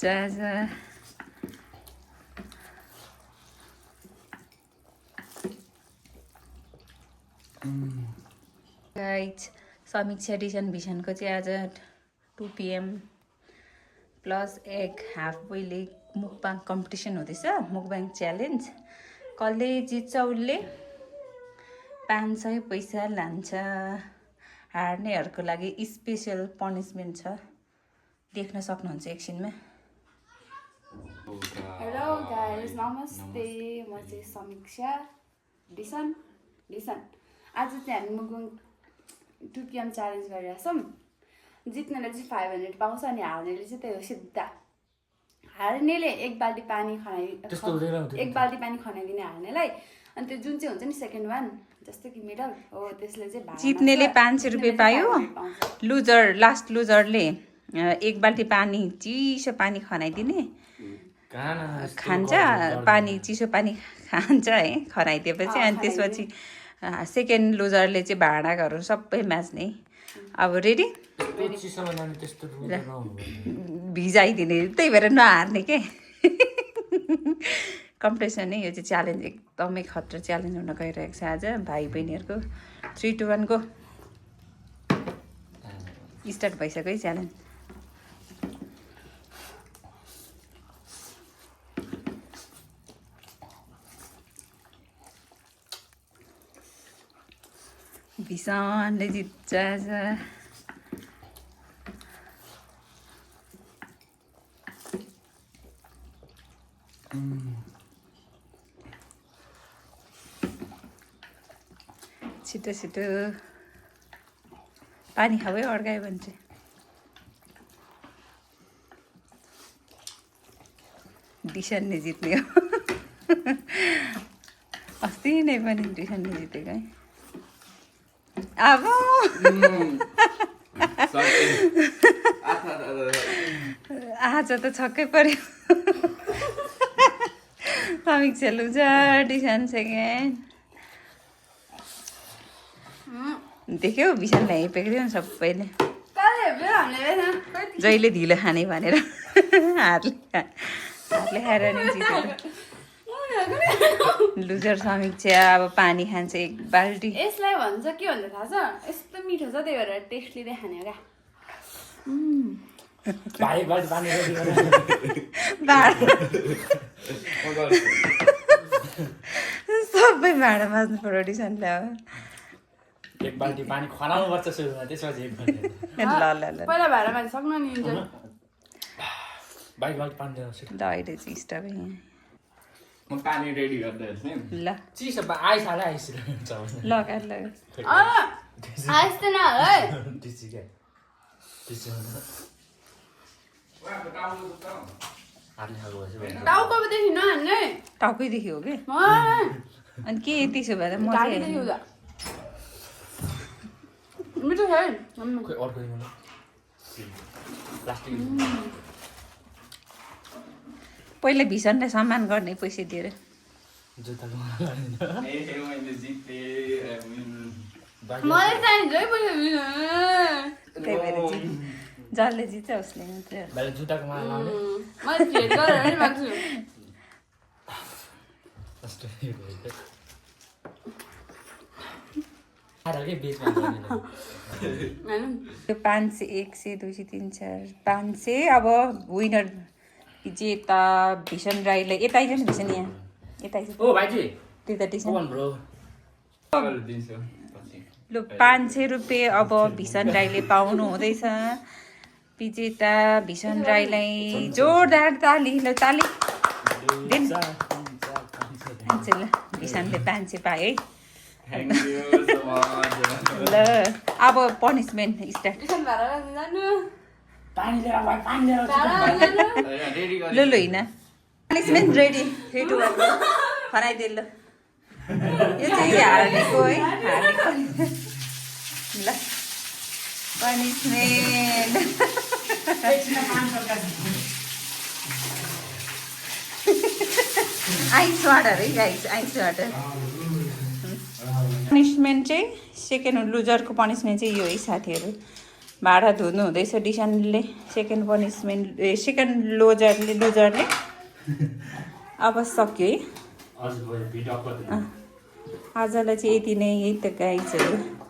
जा गाइज समीक्षा डिसन भिसनको चाहिँ आज 2 PM plus egg half boil mukbang competition हुँदैछ मुकबाङ च्यालेन्ज कसले जित्छ उसले 500 पैसा लान्छ हार्नेहरूको लागि स्पेशल पनिसमेन्ट छ देख्न सक्नुहुन्छ एकछिनमा हेलो गाइस नमस्ते म चाहिँ समीक्षा डिसन आज चाहिँ हामी मुकबाङ 2 PM च्यालेन्ज गरिरहेछौँ जित्नेले चाहिँ 500 पाउँछ अनि हार्नेले चाहिँ त्यही हो सिधा हार्नेले एक बाल्टी पानी खनाइदिने हार्नेलाई अनि त्यो जुन चाहिँ हुन्छ नि सेकेन्ड वान जस्तो कि मिडल हो त्यसले चाहिँ जित्नेले 500 रुपियाँ पायो लुजर लास्ट लुजरले एक बाल्टी पानी चिसो पानी खनाइदिने खान्छ पानी चिसो पानी खान्छ है खनाइदिएपछि अनि त्यसपछि सेकेन्ड लुजरले चाहिँ भाँडाहरू सबै माझ्ने अब रेडी भिजाइदिने त्यही भएर नहार्ने के कम्पिटिसन नै यो चाहिँ च्यालेन्ज एकदमै खतरा च्यालेन्ज हुन गइरहेको छ आज भाइ बहिनीहरूको 3, 2, 1 गो स्टार्ट भइसक्यो है च्यालेन्ज भिसनले जित्छ छिटो छिटो पानी खायो अड्कायो भने चाहिँ डिसनले जित्ने हो अस्ति नै पनि डिसनले जितेको है अब आज त छक्कै पर्यो समीक्षा लुजर डिसन सेकेन्ड देख्यौ भिसनलाई हेपेक्रियो नि सबैले जहिले ढिलो खाने भनेर हातले खाएर नि जितेको लुजर समीक्षा अब पानी खान्छ एक बाल्टी यसलाई भन्छ के भन्छ थाहा छ यस्तो मिठो छ त्यही भएर टेस्ट लिँदै खाने क्या सबै भाँडा माझ्नु पर्यो डिसनले अब एक बाल्टी पानी खनाउनु पर्छ सुरुमा त्यसपछि एक बाल्टी ल पहिला भाँडा माझ्नु सक्नु नि बाइक बाल्टी पानी दिनुहोस् ल अहिले चाहिँ स्टप यहाँ म पानी रेडी गर्दैछु नि ल चिसो आइसहाल्यो आइसक्यो लगाएर लग आइस त न है टिची क्या टिची हातले खाएको भएछ टाउकोदेखि नहान्ने टाउकैदेखि हो कि अनि के त्यसो भएर म घाँटीदेखि हुँदा मिठो छ है खोइ अर्को प्लास्टिक पहिला भिसनलाई सम्मान गर्ने पैसा दिएर जुत्ताको मैले जिते मलाई चाहिन्छ है पैसा त्यही भएर जसले जित्छ उसले मात्रै भाइले जुत्ताको माला लाउने मैले फेड गरेर पनि माग्छु त्यो 500 100 200 300 500 अब विनर जेता भिसन राईलाई यता आइज नि भिसन यहाँ यता आइज ओ भाइजी त्यो त टिसन ब्रो दिन्छु लु 500 रुपियाँ अब भिसन राईले पाउनु हुँदैछ विजेता भिसन राईलाई जोरदार ताली ल ताली दिन ल भिसनले 500 पाए है थ्याङ्क यू सो मच ल अब पनिसमेन्ट स्टार्ट टिसन भाडा जानु पानी लिएर भाइ पानी लिएर रेडी ल ल होइन पनिसमेन्ट रेडी 3 2 1 खनाइदिए ल यो चाहिँ हार्नेको है हार्नेको ल पनिसमेन्ट आइस वाटर है गाइस आइस वाटर पनिसमेन्ट चाहिँ सेकेन्ड लुजरको पनिसमेन्ट चाहिँ यो है साथीहरू भाँडा धुनु हुँदैछ डिसनले सेकेन्ड पनिसमेन्ट सेकेन्ड लुजरले अब सक्यो है हजुर भिडियो आजलाई चाहिँ यति नै यही त गाइजहरू